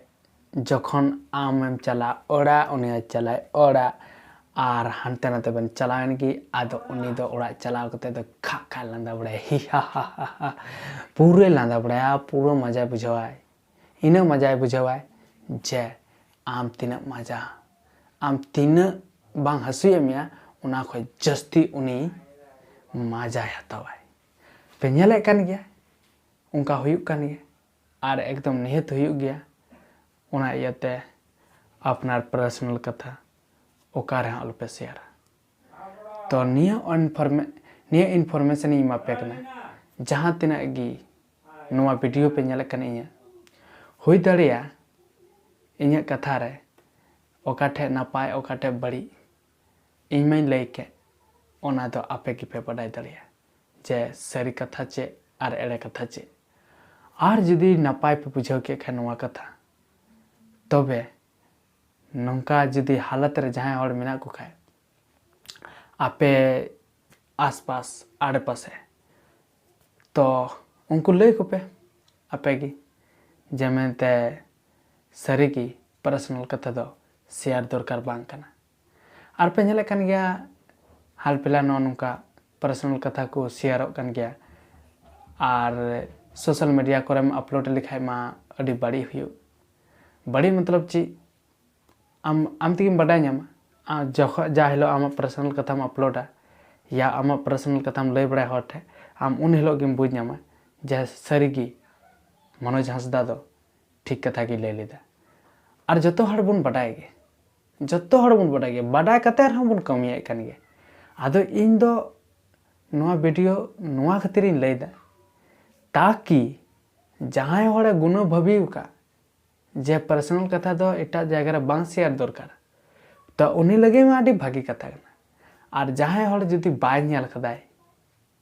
ᱡᱚᱠᱷᱚᱱ ᱟᱢᱮᱢ ᱪᱟᱞᱟᱜ ᱚᱲᱟᱜ, ᱩᱱᱤ ᱦᱚᱸ ᱪᱟᱞᱟᱜ ᱚᱲᱟᱜ, ᱟᱨ ᱦᱟᱱᱛᱮ ᱱᱟᱛᱮ ᱵᱮᱱ ᱪᱟᱞᱟᱣᱮᱱ ᱜᱮ, ᱟᱫᱚ ᱩᱱᱤ ᱫᱚ ᱚᱲᱟᱜ ᱪᱟᱞᱟᱣ ᱠᱟᱛᱮ ᱫᱚ ᱠᱷᱟᱜ ᱠᱷᱟᱜ ᱞᱟᱸᱫᱟ ᱵᱟᱲᱟᱭᱟ, ᱦᱤ ᱦᱟ ᱦᱟ ᱦᱟ ᱦᱟ᱾ ᱯᱩᱨᱟᱹᱭ ᱞᱟᱸᱫᱟ ᱵᱟᱲᱟᱭᱟ, ᱯᱩᱨᱟᱹ ᱢᱟᱡᱟᱭ ᱵᱩᱡᱷᱟᱹᱣᱟᱭ᱾ ᱤᱱᱟᱹᱜ ᱢᱟᱡᱟᱭ ᱵᱩᱡᱷᱟᱹᱣᱟᱭ ᱡᱮ ᱟᱢ ᱛᱤᱱᱟᱹᱜ ᱢᱟᱡᱟ, ᱟᱢ ᱛᱤᱱᱟᱹᱜ ᱵᱟᱝ ᱦᱟᱹᱥᱩᱭᱮᱫ ᱢᱮᱭᱟ, ᱚᱱᱟ ᱠᱷᱚᱡ ᱡᱟᱹᱥᱛᱤ ᱩᱱᱤ ᱢᱟᱡᱟᱭ ᱦᱟᱛᱟᱣᱟᱭ᱾ ᱯᱮ ᱧᱮᱞᱮᱫ ᱠᱟᱱ ᱜᱮᱭᱟ, ᱚᱱᱠᱟ ᱦᱩᱭᱩᱜ ᱠᱟᱱ ᱜᱮᱭᱟ, ᱟᱨ ᱮᱠᱫᱚᱢ ᱱᱤᱦᱟᱹᱛ ᱦᱩᱭᱩᱜ ᱜᱮᱭᱟ᱾ ᱚᱱᱟ ᱤᱭᱟᱹᱛᱮ ᱟᱯᱱᱟᱨ personal ᱠᱟᱛᱷᱟ ᱚᱠᱟ ᱨᱮᱦᱚᱸ ᱟᱞᱚᱯᱮ share ᱟ᱾ ᱛᱚ ᱱᱤᱭᱟᱹ informa-, ᱱᱤᱭᱟᱹ information ᱤᱧ ᱮᱢᱟ ᱯᱮ ᱠᱟᱱᱟ, ᱡᱟᱦᱟᱸ ᱛᱤᱱᱟᱹᱜ ᱜᱮ ᱱᱚᱣᱟ video ᱯᱮ ᱧᱮᱞᱮᱫ ᱠᱟᱱᱟ ᱤᱧᱟᱹᱜ, ᱦᱩᱭ ᱫᱟᱲᱮᱭᱟᱜᱼᱟ ᱤᱧᱟᱹᱜ ᱠᱟᱛᱷᱟ ᱨᱮ ᱚᱠᱟ ᱴᱷᱮᱡ ᱱᱟᱯᱟᱭ, ᱚᱠᱟ ᱴᱷᱮᱡ ᱵᱟᱹᱲᱤᱡ, ᱤᱧ ᱢᱟᱧ ᱞᱟᱹᱭ ᱠᱮᱫ, ᱚᱱᱟ ᱫᱚ ᱟᱯᱮ ᱜᱮᱯᱮ ᱵᱟᱰᱟᱭ ᱫᱟᱲᱮᱭᱟᱜᱼᱟ ᱡᱮ ᱥᱟᱹᱨᱤ ᱠᱟᱛᱷᱟ ᱪᱮᱫ ᱟᱨ ᱮᱲᱮ ᱠᱟᱛᱷᱟ ᱪᱮᱫ᱾ ᱟᱨ ᱡᱩᱫᱤ ᱱᱟᱯᱟᱭ ᱯᱮ ᱵᱩᱡᱷᱟᱹᱣ ᱠᱮᱫ ᱠᱷᱟᱱ ᱱᱚᱣᱟ ᱠᱟᱛᱷᱟ, ᱛᱚᱵᱮ ᱱᱚᱝᱠᱟ ᱡᱩᱫᱤ ᱦᱟᱞᱚᱛ ᱨᱮ ᱡᱟᱦᱟᱸᱭ ᱦᱚᱲ ᱢᱮᱱᱟᱜ ᱠᱚ ᱠᱷᱟᱡ, ᱟᱯᱮ ᱟᱥᱯᱟᱥ ᱟᱲᱮᱯᱟᱥᱮ, ᱛᱚ ᱩᱱᱠᱩ ᱞᱟᱹᱭ ᱠᱚᱯᱮ ᱟᱯᱮ ᱜᱮ, ᱡᱮ ᱢᱮᱱᱛᱮ ᱥᱟᱹᱨᱤ ᱜᱮ personal ᱠᱟᱛᱷᱟ ᱫᱚ share ᱫᱚᱨᱠᱟᱨ ᱵᱟᱝ ᱠᱟᱱᱟ᱾ ᱟᱨ ᱯᱮ ᱧᱮᱞᱮᱫ ᱠᱟᱱ ᱜᱮᱭᱟ, ᱦᱟᱞ ᱯᱷᱤᱞᱦᱟᱞ ᱱᱚᱜᱼᱚ ᱱᱚᱝᱠᱟ personal ᱠᱟᱛᱷᱟ ᱠᱚ share ᱚᱜ ᱠᱟᱱ ᱜᱮᱭᱟ, ᱟᱨ social media ᱠᱚᱨᱮᱢ upload ᱞᱮᱠᱷᱟᱡ ᱢᱟ ᱟᱹᱰᱤ ᱵᱟᱹᱲᱤᱡ ᱦᱩᱭᱩᱜ᱾ ᱵᱟᱹᱲᱤᱡ ᱢᱚᱛᱞᱚᱵ ᱪᱮᱫ? ᱟᱢ, ᱟᱢ ᱛᱮᱜᱮᱢ ᱵᱟᱰᱟᱭ ᱧᱟᱢᱟ᱾ ᱟᱨ ᱡᱚᱠᱷᱚᱱ, ᱡᱟ ᱦᱤᱞᱳᱜ ᱟᱢᱟᱜ personal ᱠᱟᱛᱷᱟᱢ upload ᱟ, ᱭᱟ ᱟᱢᱟᱜ personal ᱠᱟᱛᱷᱟᱢ ᱞᱟᱹᱭ ᱵᱟᱲᱟᱭᱟ ᱦᱚᱲ ᱴᱷᱮᱱ, ᱟᱢ ᱩᱱ ᱦᱤᱞᱳᱜ ᱜᱮᱢ ᱵᱩᱡᱽ ᱧᱟᱢᱟ ᱡᱮ ᱥᱟᱹᱨᱤᱜᱮ ᱢᱚᱱᱳᱡᱽ ᱦᱟᱸᱥᱫᱟ ᱫᱚ ᱴᱷᱤᱠ ᱠᱟᱛᱷᱟ ᱜᱮᱭ ᱞᱟᱹᱭ ᱞᱮᱫᱟ᱾ ᱟᱨ ᱡᱚᱛᱚ ᱦᱚᱲ ᱵᱚᱱ ᱵᱟᱰᱟᱭ ᱜᱮ, ᱡᱚᱛᱚ ᱦᱚᱲ ᱵᱚᱱ ᱵᱟᱰᱟᱭ ᱜᱮ, ᱵᱟᱰᱟᱭ ᱠᱟᱛᱮ ᱨᱮᱦᱚᱸ ᱵᱚᱱ ᱠᱟᱹᱢᱤᱭᱮᱫ ᱠᱟᱱ ᱜᱮᱭᱟ᱾ ᱟᱫᱚ ᱤᱧ ᱫᱚ ᱱᱚᱣᱟ video ᱱᱚᱣᱟ ᱠᱷᱟᱹᱛᱤᱨᱤᱧ ᱞᱟᱹᱭᱫᱟ, ᱛᱟᱠᱤ ᱡᱟᱦᱟᱸᱭ ᱦᱚᱲᱮ ᱜᱩᱱᱟᱹ ᱵᱷᱟᱹᱵᱤ ᱟᱠᱟᱫ ᱡᱮ ᱯᱟᱨᱥᱚᱱᱟᱞ ᱠᱟᱛᱷᱟ ᱫᱚ ᱮᱴᱟᱜ ᱡᱟᱭᱜᱟ ᱨᱮ ᱵᱟᱝ ᱥᱮᱭᱟᱨ ᱫᱚᱨᱠᱟᱨ᱾ ᱛᱚ ᱩᱱᱤ ᱞᱟᱹᱜᱤᱫ ᱢᱟ ᱟᱹᱰᱤ ᱵᱷᱟᱹᱜᱤ ᱠᱟᱛᱷᱟ ᱠᱟᱱᱟ᱾ ᱟᱨ ᱡᱟᱦᱟᱸᱭ ᱦᱚᱲ ᱡᱩᱫᱤ ᱵᱟᱭ ᱧᱮᱞ ᱠᱟᱫᱟᱭ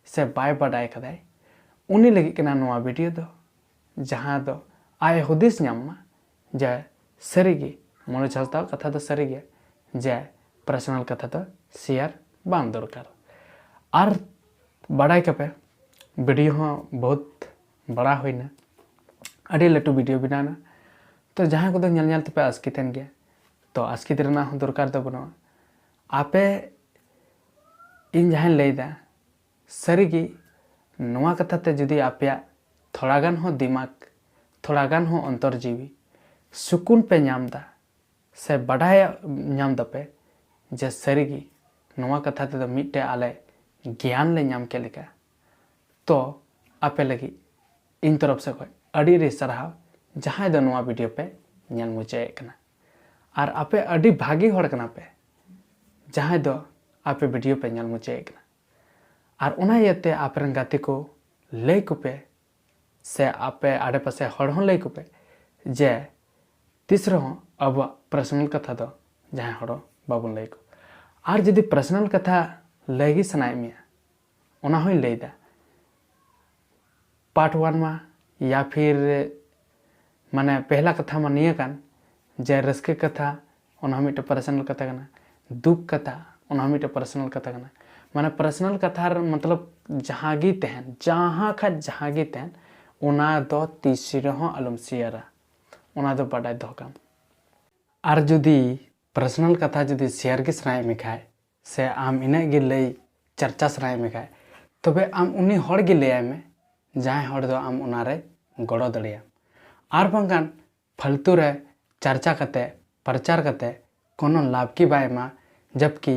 ᱥᱮ ᱵᱟᱭ ᱵᱟᱰᱟᱭ ᱠᱟᱫᱟᱭ, ᱩᱱᱤ ᱞᱟᱹᱜᱤᱫ ᱠᱟᱱᱟ ᱱᱚᱣᱟ ᱵᱷᱤᱰᱤᱭᱳ ᱫᱚ, ᱡᱟᱦᱟᱸ ᱫᱚ ᱟᱡ ᱦᱩᱫᱤᱥ ᱧᱟᱢ ᱢᱟ ᱡᱮ ᱥᱟᱹᱨᱤᱜᱮ ᱢᱚᱱᱳᱡᱽ ᱦᱟᱸᱥᱫᱟᱣᱟᱜ ᱠᱟᱛᱷᱟ ᱫᱚ ᱥᱟᱹᱨᱤ ᱜᱮᱭᱟ, ᱡᱮ ᱯᱟᱨᱥᱚᱱᱟᱞ ᱠᱟᱛᱷᱟ ᱫᱚ ᱥᱮᱭᱟᱨ ᱵᱟᱝ ᱫᱚᱨᱠᱟᱨ᱾ ᱟᱨ ᱵᱟᱰᱟᱭ ᱠᱟᱯᱮ, ᱵᱷᱤᱰᱤᱭᱳ ᱦᱚᱸ ᱵᱚᱦᱩᱛ ᱵᱟᱲᱟ ᱦᱩᱭᱱᱟ, ᱟᱹᱰᱤ ᱞᱟᱹᱴᱩ ᱵᱷᱤᱰᱤᱭᱳ ᱵᱮᱱᱟᱣᱱᱟ᱾ ᱛᱚ ᱡᱟᱦᱟᱸᱭ ᱠᱚᱫᱚ ᱧᱮᱞ ᱧᱮᱞ ᱛᱮᱯᱮ ᱟᱥᱠᱮᱛᱮᱱ ᱜᱮᱭᱟ, ᱛᱚ ᱟᱥᱠᱮᱛ ᱨᱮᱱᱟᱜ ᱦᱚᱸ ᱫᱚᱨᱠᱟᱨ ᱫᱚ ᱵᱟᱹᱱᱩᱜᱼᱟ᱾ ᱟᱯᱮ, ᱤᱧ ᱡᱟᱦᱟᱸᱧ ᱞᱟᱹᱭᱫᱟ, ᱥᱟᱹᱨᱤᱜᱮ ᱱᱚᱣᱟ ᱠᱟᱛᱷᱟ ᱛᱮ ᱡᱩᱫᱤ ᱟᱯᱮᱭᱟᱜ ᱛᱷᱚᱲᱟ ᱜᱟᱱ ᱦᱚᱸ ᱫᱤᱢᱟᱜᱽ, ᱛᱷᱚᱲᱟ ᱜᱟᱱ ᱦᱚᱸ ᱚᱱᱛᱚᱨ ᱡᱤᱣᱤ ᱥᱩᱠᱩᱱ ᱯᱮ ᱧᱟᱢ ᱫᱟ ᱥᱮ ᱵᱟᱰᱟᱭ ᱧᱟᱢ ᱫᱟᱯᱮ ᱡᱮ ᱥᱟᱹᱨᱤᱜᱮ ᱱᱚᱣᱟ ᱠᱟᱛᱷᱟ ᱛᱮᱫᱚ ᱢᱤᱫᱴᱮᱡ ᱟᱞᱮ ᱜᱮᱭᱟᱱ ᱞᱮ ᱧᱟᱢ ᱠᱮᱫ ᱞᱮᱠᱟ, ᱛᱚ ᱟᱯᱮ ᱞᱟᱹᱜᱤᱫ ᱤᱧ ᱛᱚᱨᱚᱯ ᱥᱮᱫ ᱠᱷᱚᱱ ᱟᱹᱰᱤ ᱟᱹᱰᱤ ᱥᱟᱨᱦᱟᱣ, ᱡᱟᱦᱟᱸᱭ ᱫᱚ ᱱᱚᱣᱟ ᱵᱷᱤᱰᱤᱭᱳ ᱯᱮ ᱧᱮᱞ ᱢᱩᱪᱟᱹᱫ ᱮᱫ ᱠᱟᱱᱟ᱾ ᱟᱨ ᱟᱯᱮ ᱟᱹᱰᱤ ᱵᱷᱟᱹᱜᱤ ᱦᱚᱲ ᱠᱟᱱᱟ ᱯᱮ, ᱡᱟᱦᱟᱸᱭ ᱫᱚ ᱟᱯᱮ ᱵᱷᱤᱰᱤᱭᱳ ᱯᱮ ᱧᱮᱞ ᱢᱩᱪᱟᱹᱫ ᱮᱫ ᱠᱟᱱᱟ᱾ ᱟᱨ ᱚᱱᱟ ᱤᱭᱟᱹᱛᱮ ᱟᱯᱮᱨᱮᱱ ᱜᱟᱛᱮ ᱠᱚ ᱞᱟᱹᱭ ᱠᱚᱯᱮ, ᱥᱮ ᱟᱯᱮ ᱟᱰᱮᱯᱟᱥᱮ ᱦᱚᱲ ᱦᱚᱸ ᱞᱟᱹᱭ ᱠᱚᱯᱮ ᱡᱮ ᱛᱤᱥ ᱨᱮᱦᱚᱸ ᱟᱵᱚᱣᱟᱜ ᱯᱟᱨᱥᱚᱱᱟᱞ ᱠᱟᱛᱷᱟ ᱫᱚ ᱡᱟᱦᱟᱸᱭ ᱦᱚᱲ ᱦᱚᱸ ᱵᱟᱵᱚᱱ ᱞᱟᱹᱭ ᱟᱠᱚ᱾ ᱟᱨ ᱡᱩᱫᱤ ᱯᱟᱨᱥᱚᱱᱟᱞ ᱠᱟᱛᱷᱟ ᱞᱟᱹᱭ ᱜᱮ ᱥᱟᱱᱟᱭᱮᱫ ᱢᱮᱭᱟ, ᱚᱱᱟ ᱦᱚᱸᱧ ᱞᱟᱹᱭᱫᱟ᱾ ᱯᱟᱨᱴ ᱚᱣᱟᱱ ᱢᱟ ᱭᱟ ᱯᱷᱤᱨ ᱢᱟᱱᱮ ᱯᱮᱦᱞᱟ ᱠᱟᱛᱷᱟ ᱢᱟ ᱱᱤᱭᱟᱹ ᱠᱟᱱ ᱡᱮ ᱨᱟᱹᱥᱠᱟᱹ ᱠᱟᱛᱷᱟ, ᱚᱱᱟ ᱦᱚᱸ ᱢᱤᱫᱴᱮᱱ ᱯᱟᱨᱥᱚᱱᱟᱞ ᱠᱟᱛᱷᱟ ᱠᱟᱱᱟ᱾ ᱫᱩᱠ ᱠᱟᱛᱷᱟ, ᱚᱱᱟ ᱦᱚᱸ ᱢᱤᱫᱴᱮᱱ ᱯᱟᱨᱥᱚᱱᱟᱞ ᱠᱟᱛᱷᱟ ᱠᱟᱱᱟ᱾ ᱢᱟᱱᱮ ᱯᱟᱨᱥᱚᱱᱟᱞ ᱠᱟᱛᱷᱟ ᱨᱮ ᱢᱚᱛᱞᱚᱵ ᱡᱟᱦᱟᱸ ᱜᱮ ᱛᱟᱦᱮᱱ, ᱡᱟᱦᱟᱸ ᱠᱷᱟᱡ ᱡᱟᱦᱟᱸ ᱜᱮ ᱛᱟᱦᱮᱱ, ᱚᱱᱟ ᱫᱚ ᱛᱤᱥ ᱨᱮᱦᱚᱸ ᱟᱞᱚᱢ ᱥᱮᱭᱟᱨᱟ, ᱚᱱᱟ ᱫᱚ ᱵᱟᱰᱟᱭ ᱫᱚᱦᱚ ᱠᱟᱜ ᱢᱮ᱾ ᱟᱨ ᱡᱩᱫᱤ ᱯᱟᱨᱥᱚᱱᱟᱞ ᱠᱟᱛᱷᱟ ᱡᱩᱫᱤ ᱥᱮᱭᱟᱨ ᱜᱮ ᱥᱟᱱᱟᱭᱮᱫ ᱢᱮ ᱠᱷᱟᱡ, ᱥᱮ ᱟᱢ ᱤᱱᱟᱹᱜ ᱜᱮ ᱞᱟᱹᱭ ᱪᱟᱨᱪᱟ ᱥᱟᱱᱟᱭᱮᱫ ᱢᱮ ᱠᱷᱟᱡ, ᱛᱚᱵᱮ ᱟᱢ ᱩᱱᱤ ᱦᱚᱲ ᱜᱮ ᱞᱟᱹᱭᱟᱭ ᱢᱮ, ᱡᱟᱦᱟᱸᱭ ᱦᱚᱲ ᱫᱚ ᱟᱢ ᱚᱱᱟᱨᱮ ᱜᱚᱲᱚ ᱫᱟᱲᱮᱭᱟᱢ᱾ ᱟᱨ ᱵᱟᱝᱠᱷᱟᱱ ᱯᱷᱟᱞᱛᱩ ᱨᱮ ᱪᱟᱨᱪᱟ ᱠᱟᱛᱮ, ᱯᱨᱚᱪᱟᱨ ᱠᱟᱛᱮ ᱠᱳᱱᱳ ᱞᱟᱵᱷ ᱜᱮ ᱵᱟᱭ ᱮᱢᱟ, ᱡᱟᱵᱠᱤ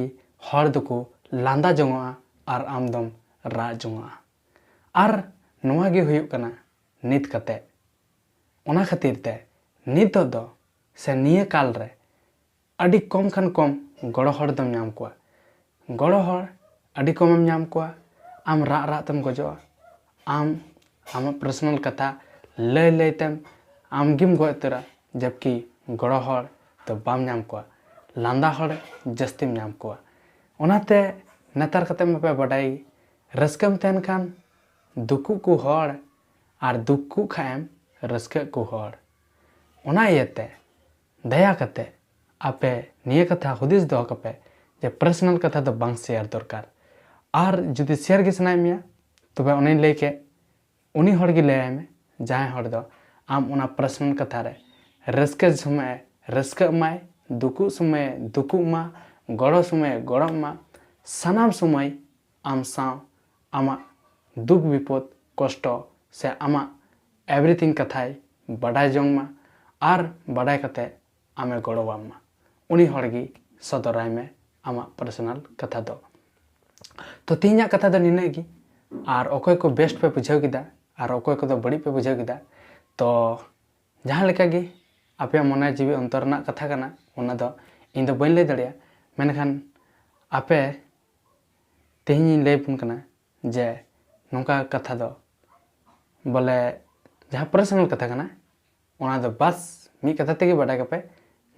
ᱦᱚᱲ ᱫᱚᱠᱚ ᱞᱟᱸᱫᱟ ᱡᱚᱝᱚᱜᱼᱟ ᱟᱨ ᱟᱢ ᱫᱚᱢ ᱨᱟᱜ ᱡᱚᱝᱚᱜᱼᱟ᱾ ᱟᱨ ᱱᱚᱣᱟ ᱜᱮ ᱦᱩᱭᱩᱜ ᱠᱟᱱᱟ ᱱᱤᱛ ᱠᱟᱛᱮ᱾ ᱚᱱᱟ ᱠᱷᱟᱹᱛᱤᱨ ᱛᱮ ᱱᱤᱛᱚᱜ ᱫᱚ ᱥᱮ ᱱᱤᱭᱟᱹ ᱠᱟᱞ ᱨᱮ ᱟᱹᱰᱤ ᱠᱚᱢ ᱠᱷᱟᱱ ᱠᱚᱢ ᱜᱚᱲᱚ ᱦᱚᱲ ᱫᱚᱢ ᱧᱟᱢ ᱠᱚᱣᱟ᱾ ᱜᱚᱲᱚ ᱦᱚᱲ ᱟᱹᱰᱤ ᱠᱚᱢᱮᱢ ᱧᱟᱢ ᱠᱚᱣᱟ᱾ ᱟᱢ ᱨᱟᱜ ᱨᱟᱜ ᱛᱮᱢ ᱜᱚᱡᱚᱜᱼᱟ᱾ ᱟᱢ ᱟᱢᱟᱜ ᱯᱟᱨᱥᱚᱱᱟᱞ ᱠᱟᱛᱷᱟ ᱞᱟᱹᱭ ᱞᱟᱹᱭ ᱛᱮᱢ ᱟᱢ ᱜᱮᱢ ᱜᱚᱡ ᱩᱛᱟᱹᱨᱟ᱾ ᱡᱚᱵᱠᱤ ᱜᱚᱲᱚ ᱦᱚᱲ ᱫᱚ ᱵᱟᱢ ᱧᱟᱢ ᱠᱚᱣᱟ, ᱞᱟᱸᱫᱟ ᱦᱚᱲ ᱡᱟᱹᱥᱛᱤᱢ ᱧᱟᱢ ᱠᱚᱣᱟ᱾ ᱚᱱᱟᱛᱮ ᱱᱮᱛᱟᱨ ᱠᱟᱛᱮ ᱢᱟᱯᱮ ᱵᱟᱰᱟᱭ ᱜᱮ, ᱨᱟᱹᱥᱠᱟᱹᱢ ᱛᱟᱦᱮᱱ ᱠᱷᱟᱱ ᱫᱩᱠᱩᱜ ᱠᱚ ᱦᱚᱲ, ᱟᱨ ᱫᱩᱠᱩᱜ ᱠᱷᱟᱱᱮᱢ ᱨᱟᱹᱥᱠᱟᱹᱜ ᱠᱚ ᱦᱚᱲ᱾ ᱚᱱᱟ ᱤᱭᱟᱹᱛᱮ ᱫᱟᱭᱟ ᱠᱟᱛᱮ ᱟᱯᱮ ᱱᱤᱭᱟᱹ ᱠᱟᱛᱷᱟ ᱦᱩᱫᱤᱥ ᱫᱚᱦᱚ ᱠᱟᱯᱮ ᱡᱮ personal ᱠᱟᱛᱷᱟ ᱫᱚ ᱵᱟᱝ share ᱫᱚᱨᱠᱟᱨ᱾ ᱟᱨ ᱡᱩᱫᱤ share ᱜᱮ ᱥᱟᱱᱟᱭᱮᱫ ᱢᱮᱭᱟ, ᱛᱚᱵᱮ ᱚᱱᱮᱧ ᱞᱟᱹᱭ ᱠᱮᱫ, ᱩᱱᱤ ᱦᱚᱲ ᱜᱮ ᱞᱟᱹᱭᱟᱭ ᱢᱮ, ᱡᱟᱦᱟᱸᱭ ᱦᱚᱲ ᱫᱚ ᱟᱢ ᱚᱱᱟ personal ᱠᱟᱛᱷᱟ ᱨᱮ ᱨᱟᱹᱥᱠᱟᱹ ᱥᱚᱢᱚᱭ ᱨᱟᱹᱥᱠᱟᱹᱜ ᱢᱟᱭ, ᱫᱩᱠᱩᱜ ᱥᱚᱢᱚᱭ ᱫᱩᱠᱩᱜ ᱢᱟ, ᱜᱚᱲᱚ ᱥᱚᱢᱚᱭ ᱜᱚᱲᱚᱜ ᱢᱟ, ᱥᱟᱱᱟᱢ ᱥᱚᱢᱚᱭ ᱟᱢ ᱥᱟᱶ ᱟᱢᱟᱜ ᱫᱩᱠ ᱵᱤᱯᱚᱫ ᱠᱚᱥᱴᱚ ᱥᱮ ᱟᱢᱟᱜ everything ᱠᱟᱛᱷᱟᱭ ᱵᱟᱰᱟᱭ ᱡᱚᱝ ᱢᱟ, ᱟᱨ ᱵᱟᱰᱟᱭ ᱠᱟᱛᱮ ᱟᱢᱮ ᱜᱚᱲᱚᱣᱟᱢ ᱢᱟ᱾ ᱩᱱᱤ ᱦᱚᱲ ᱜᱮ ᱥᱚᱫᱚᱨᱟᱭ ᱢᱮ ᱟᱢᱟᱜ personal ᱠᱟᱛᱷᱟ ᱫᱚ᱾ ᱛᱚ ᱛᱮᱦᱮᱧᱟᱜ ᱠᱟᱛᱷᱟ ᱫᱚ ᱱᱤᱱᱟᱹᱜ ᱜᱮ᱾ ᱟᱨ ᱚᱠᱚᱭ ᱠᱚ best ᱯᱮ ᱵᱩᱡᱷᱟᱹᱣ ᱠᱮᱫᱟ ᱟᱨ ᱚᱠᱚᱭ ᱠᱚᱫᱚ ᱵᱟᱹᱲᱤᱡ ᱯᱮ ᱵᱩᱡᱷᱟᱹᱣ ᱠᱮᱫᱟ, ᱛᱚ ᱡᱟᱦᱟᱸ ᱞᱮᱠᱟ ᱜᱮ ᱟᱯᱮᱭᱟᱜ ᱢᱚᱱᱮ ᱡᱤᱣᱤ ᱚᱱᱛᱚᱨ ᱨᱮᱱᱟᱜ ᱠᱟᱛᱷᱟ ᱠᱟᱱᱟ, ᱚᱱᱟ ᱫᱚ ᱤᱧ ᱫᱚ ᱵᱟᱹᱧ ᱞᱟᱹᱭ ᱫᱟᱲᱮᱭᱟᱜᱼᱟ᱾ ᱢᱮᱱᱠᱷᱟᱱ ᱟᱯᱮ, ᱛᱮᱦᱮᱧ ᱤᱧ ᱞᱟᱹᱭ ᱟᱵᱚᱱ ᱠᱟᱱᱟ ᱡᱮ ᱱᱚᱝᱠᱟ ᱠᱟᱛᱷᱟ ᱫᱚ ᱵᱚᱞᱮ ᱡᱟᱦᱟᱸ personal ᱠᱟᱛᱷᱟ ᱠᱟᱱᱟ, ᱚᱱᱟ ᱫᱚ ᱵᱟᱥ ᱢᱤᱫ ᱠᱟᱛᱷᱟ ᱛᱮᱜᱮ ᱵᱟᱰᱟᱭ ᱠᱟᱯᱮ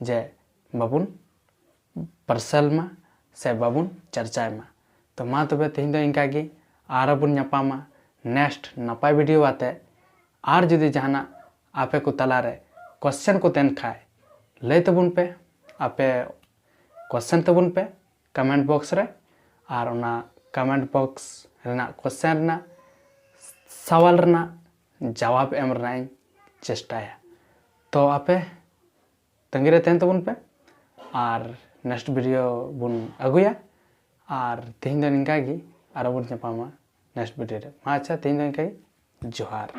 ᱡᱮ ᱵᱟᱵᱚᱱ ᱯᱟᱨᱥᱟᱞ ᱢᱟ ᱥᱮ ᱵᱟᱵᱚᱱ ᱪᱟᱨᱪᱟᱭ ᱢᱟ᱾ ᱛᱚ ᱢᱟ ᱛᱚᱵᱮ ᱛᱮᱦᱮᱧ ᱫᱚ ᱤᱱᱠᱟ ᱜᱮ, ᱟᱨᱚ ᱵᱚᱱ ᱧᱟᱯᱟᱢᱟ next ᱱᱟᱯᱟᱭ video ᱟᱛᱮ᱾ ᱟᱨ ᱡᱩᱫᱤ ᱡᱟᱦᱟᱱᱟᱜ ᱟᱯᱮ ᱠᱚ ᱛᱟᱞᱟᱨᱮ question ᱠᱚ ᱛᱟᱦᱮᱱ ᱠᱷᱟᱡ, ᱞᱟᱹᱭ ᱛᱟᱵᱚᱱ ᱯᱮ, ᱟᱯᱮ question ᱛᱟᱵᱚᱱ ᱯᱮ comment box ᱨᱮ, ᱟᱨ ᱚᱱᱟ comment box ᱨᱮᱱᱟᱜ question ᱨᱮᱱᱟᱜ ᱥᱟᱣᱟᱞ ᱨᱮᱱᱟᱜ ᱡᱟᱣᱟᱵ ᱮᱢ ᱨᱮᱱᱟᱜ ᱤᱧ ᱪᱮᱥᱴᱟᱭᱟ᱾ ᱛᱚ ᱟᱯᱮ ᱛᱟᱺᱜᱤ ᱨᱮ ᱛᱟᱦᱮᱱ ᱛᱟᱵᱚᱱ ᱯᱮ, ᱟᱨ next video ᱵᱚᱱ ᱟᱹᱜᱩᱭᱟ᱾ ᱟᱨ ᱛᱮᱦᱮᱧ ᱫᱚ ᱱᱤᱝᱠᱟ ᱜᱮ, ᱟᱨᱚ ᱵᱚᱱ ᱧᱟᱯᱟᱢᱟ next video ᱨᱮ᱾ ᱢᱟ ᱟᱪᱪᱷᱟ, ᱛᱮᱦᱮᱧ ᱫᱚ ᱱᱤᱝᱠᱟ ᱜᱮ, ᱡᱚᱦᱟᱨ᱾